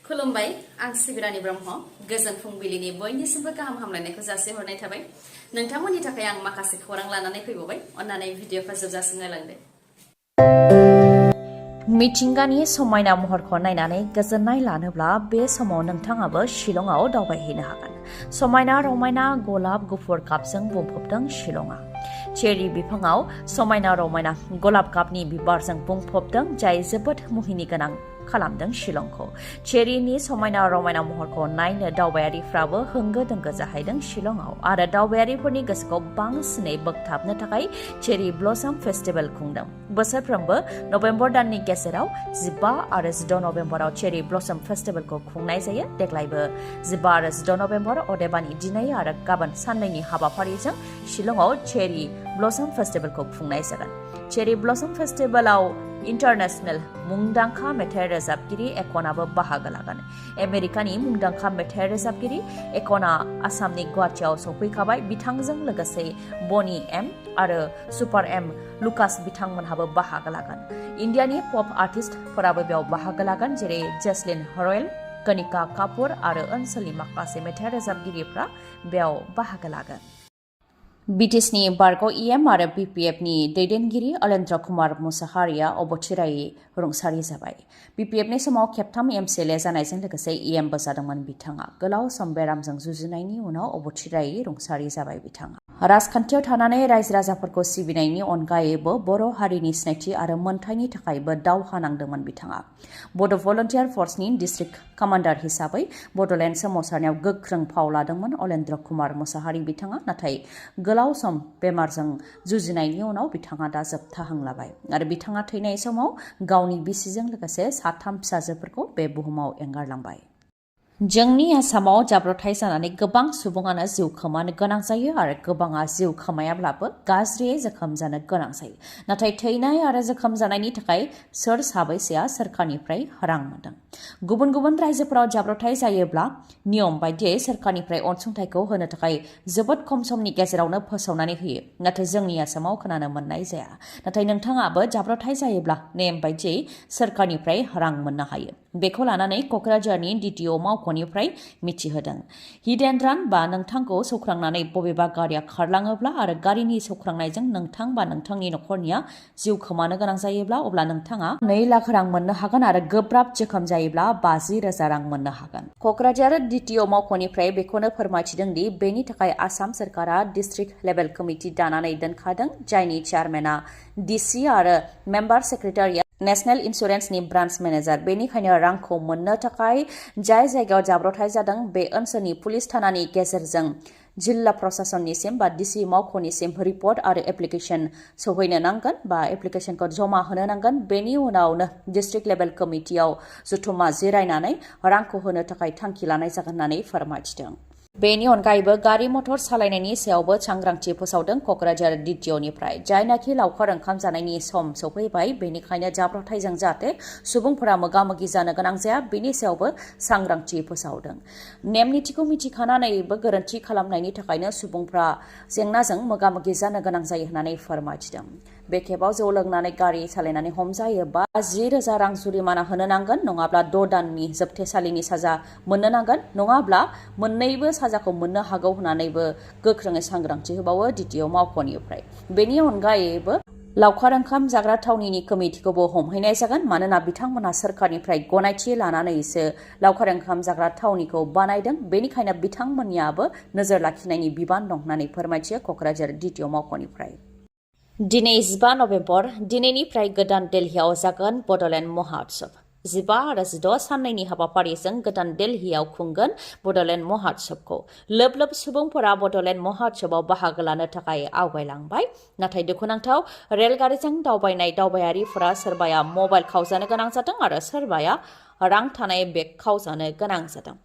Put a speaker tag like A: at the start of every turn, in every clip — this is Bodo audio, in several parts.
A: खुलुमबाय आं सिबि रानि ब्रह्म गोजोन फुंबिलिनि बयनिसिमबो गाहाम हामलायनायखौ जासिहरनाय थाबाय नोंथांमोननि थाखाय आं माखासे खौरां लानानै फैबावबाय अन्नानै भिडिअखौ जोबजासिम नायलांदो
B: मिथिंगानि समायना महरखौ नायनानै गोजोननाय लानोब्ला बे समाव नोंथाङाबो शिलंआव दावबायहैनो हागोन समायना रमायना गलाब गुफुर गाबजों बुंफबदों शिलंआ चेरी बिफाङाव समायना रमायना गलाब गाबनि बिबारजों बुंफबदों जाय जोबोद मुहिनि गोनां खालामदों शिलंखौ चेरीनि समायना रमायना महरखौ नायनो दावबायारिफ्राबो होंगो दोंगो जाहैदों शिलंआव आरो दावबायारिफोरनि गोसोखौ बांसिनै बोगथाबनो थाखाय चेरी ब्लसम फेस्टिभेल खुंदों बोसोरफ्रोमबो नभेम्बर दाननि गेजेराव 15 आरो 16 नभेम्बराव चेरी ब्लसम फेस्टिभेलखौ खुंनाय जायो देग्लायबो 15 आरो 16 नभेम्बर अदेबानि दिनै आरो गाबोन साननैनि हाबाफारिजों शिलंआव चेरी ब्लसम फेस्टिभेलखौ खुंनाय जागोन चेरी ब्लसम फेस्टिभेलाव इन्टारनेशनेल मुंदांखा मेथाइ रोजाबगिरि एकनाबो बाहागो लागोन आमेरिकानि मुंदांखा मेथाइ रोजाबगिरि एकना आसामनि गुवाहाटीआव सफैखाबाय बिथांजों लोगोसे बनी एम आरो सुपार एम लुकास बिथांमोनहाबो बाहागो लागोन इन्डियानि पप आर्टिस्टफोराबो बेयाव बाहागो लागोन जेरै जेस्लिन रयेल कनिका कापुर आरो ओनसोलनि माखासे मेथाइ रोजाबगिरिफ्रा बेयाव बाहागो लागोन BTechनि बारग' EM आरो BPFनि दैदेनगिरि अलेन्द्र कुमार मुसाहारिया अबथिरायै रुंसारि जाबाय BPFनि समाव खेबथाम MCLA जानायजों लोगोसे EMबो जादोंमोन बिथाङा गोलाव सम बेरामजों जुजिनायनि उनाव अबथिरायै रुंसारि जाबाय बिथाङा राजखान्थियाव थानानै रायजो राजाफोरखौ सिबिनायनि अनगायैबो बर' हारिनि सिनायथि आरो मोनथायनि थाखायबो दावहा नांदोंमोन बिथाङा बड' भलन्टियार फर्सनि डिस्ट्रिक्ट कमान्डार हिसाबै बड'लेण्ड सोमावसारनायाव गोख्रों फाव लादोंमोन अलेन्द्र कुमार मुसाहारि बिथाङा नाथाय गोलाव सम बेमारजों जुजिनायनि उनाव बिथाङा दा जोबथाहांलाबाय आरो बिथाङा थैनाय समाव गावनि बिसिजों लोगोसे 3 फिसाजोफोरखौ बे बुहुमाव एंगारलांबाय जोंनि आसामाव जाब्रबथाय जानानै गोबां सुबुङानो जिउ खोमानो गोनां जायो आरो गोबाङा जिउ खोमायाब्लाबो गाज्रियै जोखोम जानो गोनां जायो नाथाय थैनाय आरो जोखोम जानायनि थाखाय सोर साबैसेया सोरखारनिफ्राय रां मोनदों गुबुन गुबुन रायजोफोराव जाब्रबथाय जायोब्ला नियम बायदियै सोरखारनिफ्राय अनसुंथाइखौ होनो थाखाय जोबोद खम समनि गेजेरावनो फोसावनानै होयो नाथाय जोंनि आसामाव खोनानो मोननाय जाया नाथाय नोंथाङाबो जाब्रबथाय जायोब्ला नेम बायदियै सोरखारनिफ्राय रां मोननो हायो बेखौ लानानै क'क्राझारनि DTO मावख'निफ्राय मिथिहोदों हिट एन्ड रान बा नोंथांखौ सौख्रांनानै बबेबा गारिया खारलाङोब्ला आरो गारिनि सौख्रांनायजों नोंथां बा नोंथांनि नखरनिया जिउ खोमानो गोनां जायोब्ला अब्ला नोंथाङा 2 लाख रां मोननो हागोन आरो गोब्राब जोखोम जायोब्ला 50,000 रां मोननो हागोन क'क्राझार DTO मावख'निफ्राय बेखौनो फोरमायथिदों दि बेनि थाखाय आसाम सरकारा डिस्ट्रिक्ट लेभेल कमिटि दानानै दोनखादों जायनि चेयारमेना DC आरो मेम्बार सेक्रेटारिया नेशनेल इन्सुरेन्सनि ब्रान्च मेनेजार बेनिखायनो रांखौ मोननो थाखाय जाय जायगायाव जाब्रबथाय जादों बे ओनसोलनि पुलिस थानानि गेजेरजों जिल्ला प्रशासननिसिम बा DC मावख'निसिम रिपर्ट आरो एप्लिकेशन सौहैनो नांगोन बा एप्लिकेशनखौ जमा होनो नांगोन बेनि उनावनो डिस्ट्रिक्ट लेभेल कमिटियाव जथुमा जिरायनानै रांखौ होनो थाखाय थांखि लानाय जागोन होननानै फोरमायथिदों बेनि अनगायैबो गारि मटर सालायनायनि सायावबो सांग्रांथि फोसावदों क'क्राझार DTOनिफ्राय जायनाखि लावखार ओंखाम जानायनि सम सफैबाय बेनिखायनो जाब्रबथायजों जाहाथे सुबुंफोरा मोगा-मोगि जानो गोनां जाया बेनि सायावबो सांग्रांथि फोसावदों नेम निथिखौ मिथिखानानैबो गोरोन्थि खालामनायनि थाखायनो सुबुंफ्रा जेंनाजों मोगा-मोगि जानो गोनां जायो होननानै फोरमायथिदों बे खेबाव जौ लोंनानै गारि सालायनानै हमजायोबा 10,000 रां जुरिमाना होनो नांगोन नङाब्ला 6 दाननि जोबथेसालिनि साजा मोननो नांगोन नङाब्ला मोननैबो साजाखौ मोननो हागौ होननानैबो गोख्रोङै सांग्रांथि होबावो DTO मावख'निफ्राय बेनि अनगायैबो लावखार ओंखाम जाग्रा थावनिनि कमिटिखौबो हमहैनाय जागोन मानोना बिथांमोनहा सोरखारनिफ्राय गनायथि लानानैसो लावखार ओंखाम जाग्रा थावनिखौ बानायदों बेनिखायनो बिथांमोननियाबो नोजोर लाखिनायनि बिबान दं होननानै फोरमायथियो क'क्राझार DTO मावख'निफ्राय दिनै 15 नभेम्बर दिनैनिफ्राय गोदान दिल्लीआव जागोन बड'लेण्ड महोत्सव 15 आरो 16 साननैनि हाबाफारिजों गोदान दिल्लीआव खुंगोन बड'लेण्ड महोत्सवखौ लोब लोब सुबुंफोरा बड'लेण्ड महोत्सवआव बाहागो लानो थाखाय आवगायलांबाय नाथाय दुखुनांथाव रेलगारिजों दावबायनाय दावबायारिफोरा सोरबाया मबाइल खावजानो गोनां जादों आरो सोरबाया रां थानाय बेग खावजानो गोनां जादों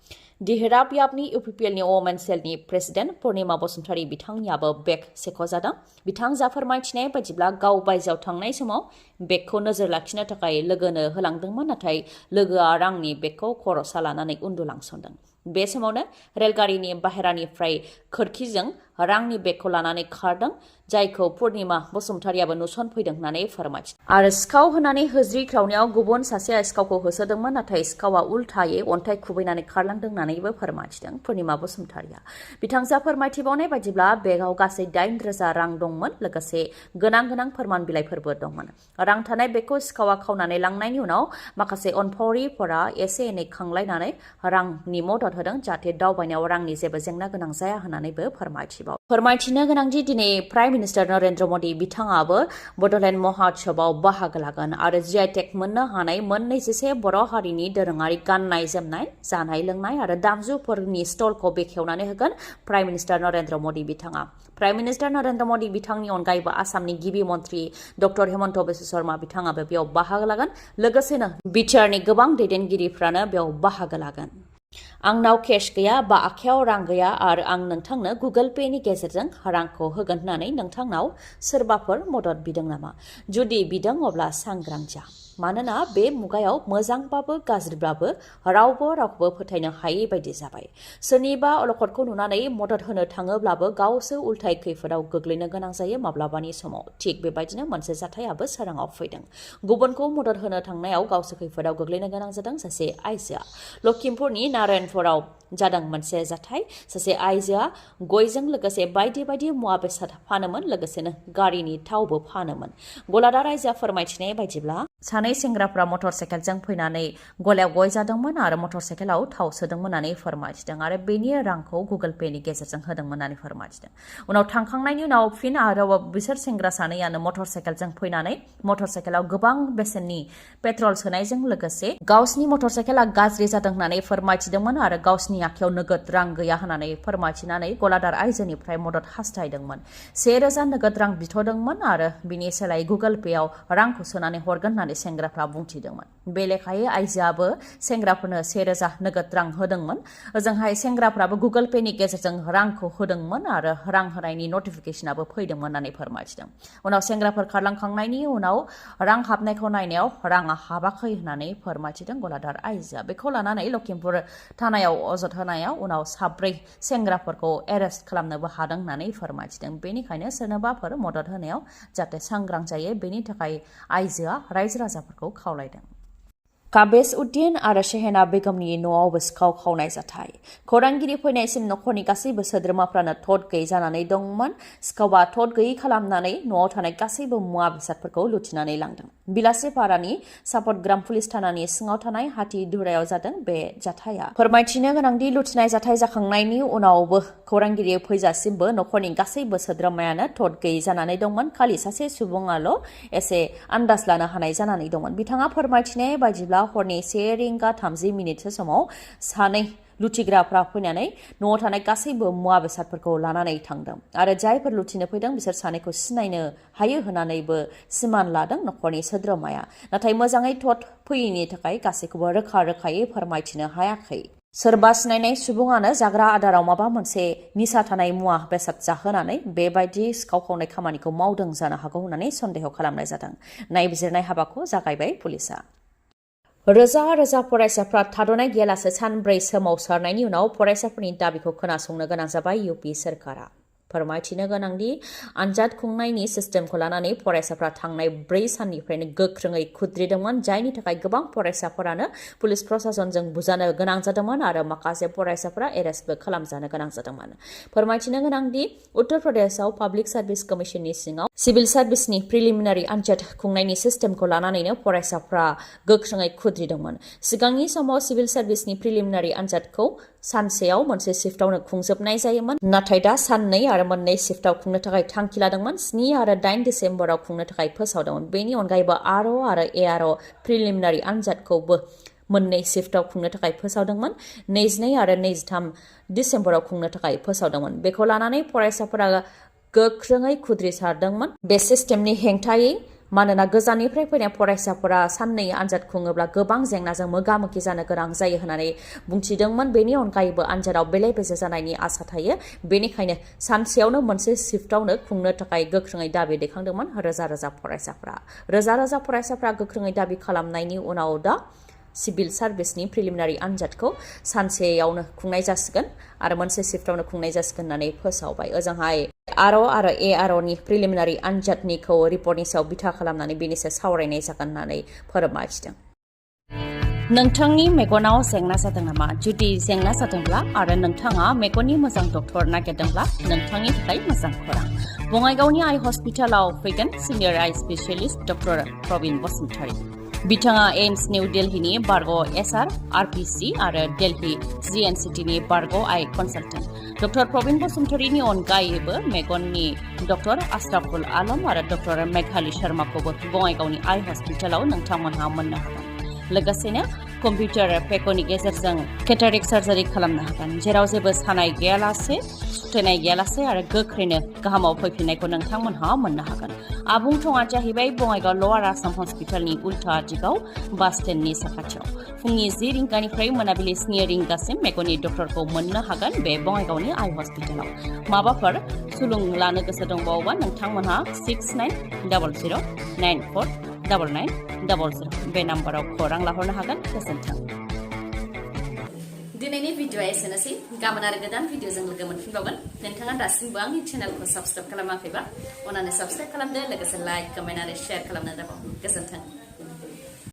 B: दिहिराबियाबनि UPPLनि वमेन सेलनि प्रेसिडेन्ट पुर्णिमा बसुमतारी बिथांनियाबो बेग सेख'जादों बिथांजा फोरमायथिनाय बायदिब्ला गाव बायजोआव थांनाय समाव बेगखौ नोजोर लाखिनो थाखाय लोगोनो होलांदोंमोन नाथाय लोगोआ रांनि बेगखौ खर'सा लानानै उन्दुलांसनदों बे समावनो रेलगारिनि बाहेरानिफ्राय खोरखिजों रांनि बेगखौ लानानै खारदों जायखौ पुर्निमा बसुमतारियाबो नुसनफैदों होननानै फोरमायथि आरो सिखाव होनानै होज्रि ख्रावनायाव गुबुन सासेया सिखावखौ होसोदोंमोन नाथाय सिखावा उल्थायै अन्थाइ खुबैनानै खारलांदों होननानैबो फोरमायथिदों पुर्निमा बसुमतारिया बिथांजोआ फोरमायथिबावनाय बायदिब्ला बेगाव गासै 8,000 रां दंमोन लोगोसे गोनां फोरमान बिलाइफोरबो दंमोन रां थानाय बेगखौ सिखावा खावनानै लांनायनि उनाव माखासे अनफावरिफोरा एसे एनै खांलायनानै रांनि मदद होदों जाहाथे दावबायनायाव रांनि जेबो जेंना गोनां जाया होननानैबो फोरमायथिनो गोनांदि दिनै प्राइम मिनिस्टार नरेन्द्र मदि बिथाङाबो बड'लेण्ड महोत्सवआव बाहागो लागोन आरो BTech मोननो हानाय मोन 26 बर' हारिनि दोरोङारि गाननाय जोमनाय जानाय लोंनाय आरो दामजुफोरनि स्टलखौ बेखेवनानै होगोन प्राइम मिनिस्टार नरेन्द्र मदि बिथाङा प्राइम मिनिस्टार नरेन्द्र मदि बिथांनि अनगायैबो आसामनि गिबि मन्त्रि डक्टर हेमन्त बिश्व शर्मा बिथाङाबो बेयाव बाहागो लागोन लोगोसेनो बिटिआरनि गोबां दैदेनगिरिफ्रानो बेयाव बाहागो लागोन आंनाव केश गैया बा आखायाव रां गैया आरो आं नोंथांनो गुगोल पेनि गेजेरजों रांखौ होगोन होननानै नोंथांनाव सोरबाफोर मदद बिदों नामा जुदि बिदों अब्ला सांग्रां जा मानोना बे मुगायाव मोजांबाबो गाज्रिब्लाबो रावखौबो फोथायनो हायै बायदि जाबाय सोरनिबा अलखदखौ नुनानै मदद होनो थाङोब्लाबो गावसो उल्थाय खैफोदाव गोग्लैनो गोनां जायो माब्लाबानि समाव थिग बेबायदिनो मोनसे जाथायाबो सोराङाव फैदों गुबुनखौ मदद होनो थांनायाव गावसो खैफोदाव गोग्लैनो गोनां जादों सासे आइजोआ लखिमपुरनि नारायणपुराव जादों मोनसे जाथाय सासे आइजोआ गयजों लोगोसे बायदि मुवा बेसाद फानोमोन लोगोसेनो गारिनि थावबो फानोमोन गलादार आइजोआ फोरमायथिनाय बायदिब्ला सानै सेंग्राफ्रा मटर साइकेलजों फैनानै गलायाव गय जादोंमोन आरो मटर साइकेलाव थाव सोदोंमोन होननानै फोरमायथिदों आरो बेनि रांखौ गुगोल पेनि गेजेरजों होदोंमोन होननानै फोरमायथिदों उनाव थांखांनायनि उनाव फिन आरो बिसोर सेंग्रा सानैयानो मटर साइकेलजों फैनानै मटर साइकेलाव गोबां बेसेननि पेट्रल सोनायजों लोगोसे गावसिनि मटर साइकेला गाज्रि जादों होननानै फोरमायथिदोंमोन आरो गावसिनि आखायाव नोगोद रां गैया होननानै फोरमायथिनानै गलादार आइजोनिफ्राय मदद हास्थायदोंमोन 1,000 नोगोद रां बिथ'दोंमोन आरो बिनि सोलायै गुगोल पेआव रांखौ सोनानै हरगोन होननानै सेंग्राफ्रा बुंथिदोंमोन बे लेखायै आइजोआबो सेंग्राफोरनो 1,000 नोगोद रां होदोंमोन ओजोंहाय सेंग्राफ्राबो गुगोल पेनि गेजेरजों रांखौ होदोंमोन आरो रां होनायनि नटिफिकेसनाबो फैदोंमोन होननानै फोरमायथिदों उनाव सेंग्राफोर खारलांखांनायनि उनाव रां हाबनायखौ नायनायाव राङा हाबाखै होननानै फोरमायथिदों गलादार आइजोआ बेखौ लानानै लखिमपुर थानायाव अजद होनायाव उनाव 4 सेंग्राफोरखौ एरेस्ट खालामनोबो हादों होननानै फोरमायथिदों बेनिखायनो सोरनोबाफोर मदद होनायाव जाहाथे सांग्रां जायो बेनि थाखाय आइजोआ रायजो राजाफोरखौ खावलायदों काबेज उद्दीन आरो शेहेना बेगमनि न'आवबो सिखाव खावनाय जाथाय खौरांगिरि फैनायसिम नखरनि गासैबो सोद्रोमाफ्रानो थद गैयै जानानै दंमोन सिखावा थद गैयै खालामनानै न'आव थानाय गासैबो मुवा बेसादफोरखौ लुथिनानै लांदों बिलासिपारानि सापतग्राम पुलिस थानानि सिङाव थानाय हाथि दुरायाव जादों बे जाथाया फोरमायथिनो गोनांदि लुथिनाय जाथाय जाखांनायनि उनावबो खौरांगिरि फैजासिमबो नखरनि गासैबो सोद्रोमायानो थद गैयै जानानै दंमोन खालि सासे सुबुङाल' एसे आन्दाज लानो हानाय जानानै दंमोन बिथाङा फोरमायथिनाय बायदिब्ला हरनि 1:30 समाव सानै लुथिग्राफ्रा फैनानै न'आव थानाय गासैबो मुवा बेसादफोरखौ लानानै थांदों आरो जायफोर लुथिनो फैदों बिसोर सानैखौ सिनायनो हायो होननानैबो सिमान लादों नखरनि सोद्रोमाया नाथाय मोजाङै थद फैयैनि थाखाय गासैखौबो रोखायै फोरमायथिनो हायाखै सोरबा सिनायनाय सुबुङानो जाग्रा आदाराव माबा मोनसे निसा थानाय मुवा बेसाद जाहोनानै बेबायदि सिखाव खावनाय खामानिखौ मावदों जानो हागौ होननानै सन्देह खालामनाय जादों नायबिजिरनाय हाबाखौ जागायबाय पुलिसा रोजा फरायसाफ्रा थाद'नाय गैयालासे सानब्रै सोमावसारनायनि उनाव फरायसाफोरनि दाबिखौ खोनासंनो गोनां जाबाय यूपी सोरखारा फोरमायथिनो गोनांदि आनजाद खुंनायनि सिस्टेमखौ लानानै फरायसाफ्रा थांनाय 4 साननिफ्रायनो गोख्रोङै खुद्रिदोंमोन जायनि थाखाय गोबां फरायसाफोरानो पुलिस प्रशासनजों बुजानो गोनां जादोंमोन आरो माखासे फरायसाफोरा एरेस्टबो खालामजानो गोनां जादोंमोन फोरमायथिनो गोनांदि उत्तर प्रदेशआव पाब्लिक सार्भिस कमिशननि सिङाव सिभिल सार्भिसनि प्रिलिमिनारि आनजाद खुंनायनि सिस्टेमखौ लानानैनो फरायसाफ्रा गोख्रोङै खुद्रिदोंमोन सिगांनि समाव सिभिल सार्भिसनि प्रिलिमिनारि आनजादखौ सानसेयाव मोनसे शिफ्टआवनो खुंजोबनाय जायोमोन नाथाय दा साननै आरो मोननै शिफ्टआव खुंनो थाखाय थांखि लादोंमोन 7 आरो 8 डिसेम्बराव खुंनो थाखाय फोसावदोंमोन बेनि अनगायैबो आर' आरो एआर' प्रिलिमिनारि आनजादखौबो मोननै शिफ्टआव खुंनो थाखाय फोसावदोंमोन 22 आरो 23 डिसेम्बराव खुंनो थाखाय फोसावदोंमोन बेखौ लानानै फरायसाफोरा गोख्रोङै खुद्रिसारदोंमोन बे सिस्टेमनि हेंथायै मानोना गोजाननिफ्राय फैनाय फरायसाफोरा साननै आनजाद खुङोब्ला गोबां जेंनाजों मोगा-मोगि जानो गोनां जायो होननानै बुंथिदोंमोन बेनि अनगायैबो आनजादाव बेले-बेजे जानायनि आसा थायो बेनिखायनो सानसेयावनो मोनसे शिफ्टआवनो खुंनो थाखाय गोख्रोङै दाबि दैखांदोंमोन रोजा फरायसाफ्रा गोख्रोङै दाबि खालामनायनि उनाव दा सिभिल सार्भिसनि प्रिलिमिनारि आनजादखौ सानसेयावनो खुंनाय जासिगोन आरो मोनसे शिफ्टआवनो खुंनाय जासिगोन होननानै फोसावबाय ओजोंहाय आरो ARनि प्रिलिमिनारि आनजादनिखौ रिपर्टनि सायाव बिथा खालामनानै बेनि सायाव सावरायनाय जागोन होननानै फोरमायथिदों नोंथांनि मेगनाव जेंना जादों नामा जुदि जेंना जादोंब्ला आरो नोंथाङा मेगननि मोजां डक्टर नागिरदोंब्ला नोंथांनि थाखाय मोजां खौरां बङाइगावनि आइ हस्पिटालाव फैगोन सिनियर आइ स्पेशलिस्ट डक्टर प्रबिन बसुमतारी बिथाङा एम्स निउ दिल्लीनि बारग' SR RPC आरो दिल्ली GNCTनि बारग' आइ कनसालटेन्ट डक्टर प्रबिन बसुमतारीनि अनगायैबो मेगननि डक्टर आशराफुल आलम आरो डक्टर मेघाली शर्माखौबो बङाइगावनि आइ हस्पिटालाव नोंथांमोनहा मोननो हागोन लोगोसेनो कम्पिउटार पेकनि गेजेरजों केटारेक्ट सार्जारि खालामनो हागोन जेराव जेबो सानाय गैयालासे सुथेनाय गैयालासे आरो गोख्रैनो गाहामाव फैफिननायखौ नोंथांमोनहा मोननो हागोन आबुं थङा जाहैबाय बङाइगाव लवार आसाम हस्पिटालनि उल्था दिगाव बास स्टेन्डनि साखाथियाव फुंनि 10 रिंगानिफ्राय मोनाबिलि 7 रिंगासिम मेगननि डक्टरखौ मोननो हागोन बे बङाइगावनि आइ हस्पिटालाव माबाफोर सुलुं लानो गोसो दंबावोबा नोंथांमोनहा 6900949900 बे नाम्बाराव खौरां लाहरनो हागोन गोजोन्थों
A: दिनैनि भिडिअआ एसेनोसै गाबोन आरो गोदान भिडिअजों लोगो मोनफिनबावगोन नोंथाङा दासिमबो आंनि चेनेलखौ साबस्क्राइब खालामाखैबा अन्नानै साबस्क्राइब खालामदो लोगोसे लाइक कमेन्ट आरो शेयार खालामनो दाबाव गोजोन्थों